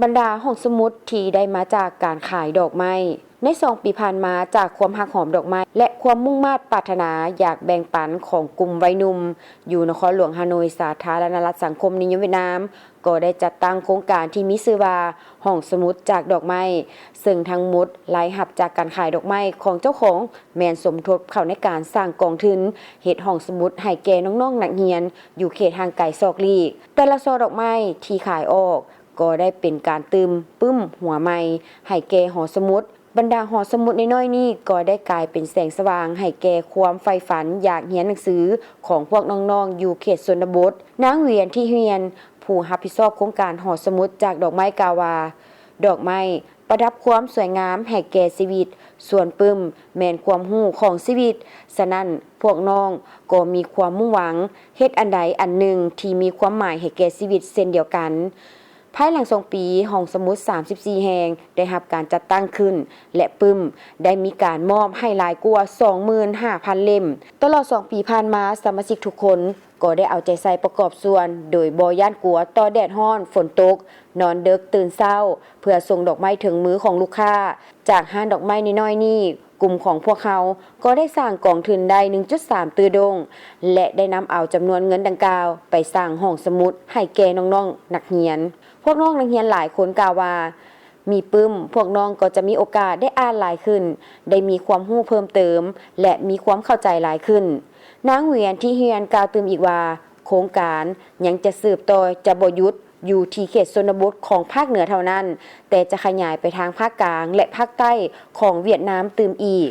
ບັນດາຫ້ອງສະໝຸດທີ່ໄດ້ມາຈາກການຂາຍດອກໄມ້ ໃນສອງປີຜ່ານມາ, ຈາກຄວາມຮັກຫອມດອກໄມ້ ແລະ ຄວາມມຸ່ງມາດປາດຖະໜາຢາກແບ່ງປັນຂອງກຸ່ມໄວໜຸ່ມ ຢູ່ນະຄອນຫຼວງຮ່າໂນ້ຍ ສາທາລະນະລັດສັງຄົມນິຍົມຫວຽດນາມ ກໍໄດ້ຈັດຕັ້ງໂຄງການທີ່ມີຊື່ວ່າ ຫ້ອງສະໝຸດຈາກດອກໄມ້, ເຊິ່ງທັງໝົດລາຍຮັບຈາກການຂາຍດອກໄມ້ຂອງເຈົ້າຂອງ ແມ່ນສົມທົບເຂົ້າໃນການສ້າງກອງທຶນເຮັດຫ້ອງສະໝຸດໃຫ້ແກ່ນ້ອງໆນັກຮຽນຢູ່ເຂດຫ່າງໄກສອກຫຼີກ. ແຕ່ລະຊໍ່ດອກໄມ້ທີ່ຂາຍອອກ ກໍໄດ້ເປັນການຕື່ມປຶ້ມຫົວໃໝ່ໃຫ້ແກ່ຫໍສະໝຸດ. ບັນດາຫໍສະໝຸດນ້ອຍໆນີ້ ກໍໄດ້ກາຍເປັນແສງສະຫວ່າງໃຫ້ແກ່ຄວາມໃຝ່ຝັນຢາກຮຽນໜັງສືຂອງພວກນ້ອງໆຢູ່ເຂດຊົນນະບົດ. ນາງ ຫວຽນ ທິຮຽນ ຜູ້ຮັບຜິດຊອບໂຄງການຫໍສະໝຸດຈາກດອກໄມ້ ກ່າວວ່າ, ດອກໄມ້ປະດັບຄວາມສວຍງາມໃຫ້ແກ່ຊີວິດ, ສ່ວນປຶ້ມແມ່ນຄວາມຮູ້ຂອງຊີວິດ, ສະນັ້ນ ພວກນ້ອງກໍມີຄວາມມຸ່ງຫວັງເຮັດອັນໃດອັນໜຶ່ງທີ່ມີຄວາມໝາຍໃຫ້ແກ່ຊີວິດເຊັ່ນດຽວກັນ. ພາຍຫຼັງສອງປີ, ຫ້ອງສະໝຸດສາມສິບສີ່ແຫ່ງໄດ້ຮັບການຈັດຕັ້ງຂຶ້ນ ແລະ ປຶ້ມໄດ້ມີການມອບໃຫ້ຫຼາຍກວ່າສອງໝື່ນຫ້າພັນເຫຼັ້ມ. ຕະຫຼອດສອງປີຜ່ານມາ, ສະມາຊິກທຸກຄົນກໍໄດ້ເອົາໃຈໃສ່ປະກອບສ່ວນ ໂດຍບໍ່ຢ້ານກົວຕໍ່ແດດຮ້ອນ, ຝົນຕົກ, ນອນເດິກ, ຕື່ນເຊົ້າ ເພື່ອສົ່ງດອກໄມ້ເຖິງມືຂອງລູກຄ້າ. ຈາກຮ້ານດອກໄມ້ນ້ອຍໆນີ້, ກຸ່ມຂອງພວກເຮົາກໍໄດ້ສ້າງກອງທຶນໄດ້ໜຶ່ງຈຸດສາມຕື້ດົງ ແລະ ໄດ້ນຳເອົາຈຳນວນເງິນດັ່ງກ່າວໄປສ້າງຫ້ອງສະໝຸດໃຫ້ແກ່ນ້ອງໆນັກຮຽນ. ພວກນ້ອງນັກຮຽນຫຼາຍຄົນກ່າວວ່າ, ມີປຶ້ມ, ພວກນ້ອງກໍຈະມີໂອກາດໄດ້ອ່ານຫຼາຍຂຶ້ນ, ໄດ້ມີຄວາມຮູ້ເພີ່ມເຕີມ ແລະ ມີຄວາມເຂົ້າໃຈຫຼາຍຂຶ້ນ. ນາງ ຫວຽນ ທິຮຽນ ກ່າວຕື່ມອີກວ່າ, ໂຄງການຍັງຈະສືບຕໍ່, ຈະບໍ່ຢຸດ ຢູ່ທີ່ເຂດຊົນນະບົດຂອງພາກເໜືອເທົ່ານັ້ນ, ແຕ່ຈະຂະຫຍາຍໄປທາງພາກກາງ ແລະ ພາກໃຕ້ຂອງຫວຽດນາມຕື່ມອີກ.